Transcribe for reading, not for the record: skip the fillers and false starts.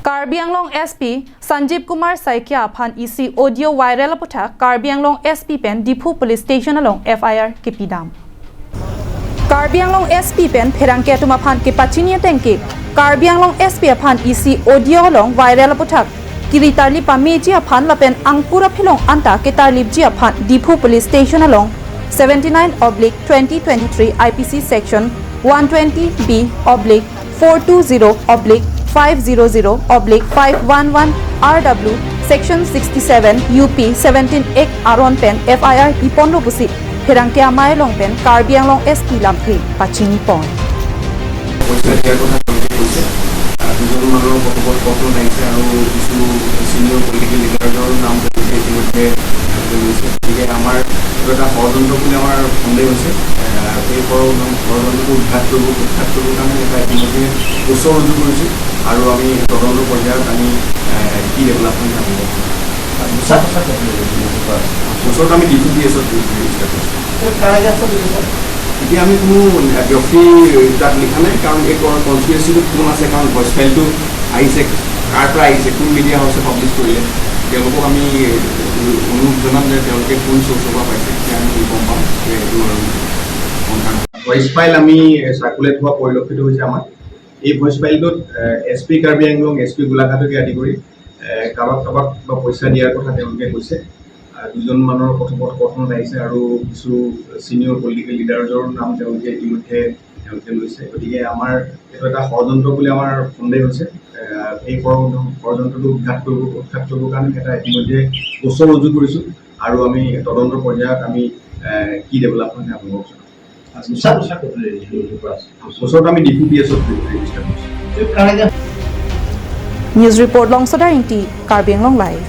Karbi Anglong SP Sanjeev Kumar Saikia phan isi audio viral putha Karbi Anglong SP pen Diphu Police Station along FIR kipidam. Karbi Anglong SP pen pherangke tuma phan ke pachini tengki Karbi Anglong SP phan isi audio along viral putha kiritarli pa meji phan lapen angpura philong anta ketarlip ji phan Diphu Police Station along 79/2023 IPC section 120B/420/500/511 RW section 67 UP 17 ek aron pen FIR ipon busi pherangke amai long pen Karbi Anglong SP lamthi pachini pon. পইচা দিয়াৰ কথা তেওঁলোকে কৈছে। দুজন মানুহৰ কথোপকথন আহিছে আৰু কিছু ছিনিয়ৰ পলিটিকেল লিডাৰ্ছৰ নাম তেওঁলোকে ইতিমধ্যে লৈছে। গতিকে আমাৰ এইটো এটা ষড়যন্ত্ৰ বুলি আমাৰ সন্দেহ হৈছে। এই ষড়যন্ত্ৰটো উৎখাত কৰিবৰ কাৰণে এটা ইতিমধ্যে গোচৰ ৰুজু কৰিছোঁ আৰু আমি তদন্ত পৰ্যায়ত আমি কি ডেভেলপমেণ্ট হ'ব। গোচৰটো আমি ডিফু পি এছত ৰেজিষ্টাৰ কৰিছোঁ। এতিয়া আমি কোনো ব্যক্তি তাত লিখা নাই, কাৰণ এই কনস্পিৰেচিটোত কোন আছে, কাৰণ ভইচ ফাইলটো আহিছে কাৰ পৰা আহিছে, কোন মিডিয়া হাউচে পাব্লিছ কৰিলে, তেওঁলোকক আমি অনুৰোধ জনাম যে তেওঁলোকে কোন চ'ৰ্চৰ পৰা পাইছে, তেতিয়া আমি গম পাম যে এইটো আৰু কনফাৰ্ম। ভইচ ফাইল আমি চাৰ্কুলেট হোৱা পৰিলক্ষিত হৈছে। আমাৰ এই ভইচ ফাইলটোত S P Karbi Anglong, S P গোলাঘাটকে আদি কৰি কাৰোবাক কাৰোবাক কিবা পইচা দিয়াৰ কথা তেওঁলোকে কৈছে। দুজন মানুহৰ কথোপকথনত আহিছে আৰু কিছু ছিনিয়ৰ পলিটিকেল লিডাৰ্ছৰ নাম তেওঁলোকে ইতিমধ্যে তেওঁলোকে লৈছে। গতিকে আমাৰ এইটো এটা ষড়যন্ত্ৰ বুলি আমাৰ সন্দেহ হৈছে। এই ষড়যন্ত্ৰটো উৎখাত কৰিবৰ কাৰণে এটা ইতিমধ্যে গোচৰ ৰুজু কৰিছোঁ আৰু আমি তদন্ত পৰ্যায়ত আমি কি ডেভেলপমেণ্ট আপোনালোকক জনাম। গোচৰটো আমি ডিফু পি এছত ৰেজিষ্টাৰ কৰিছোঁ। News report Longsadar Ingti, Karbi Anglong Live.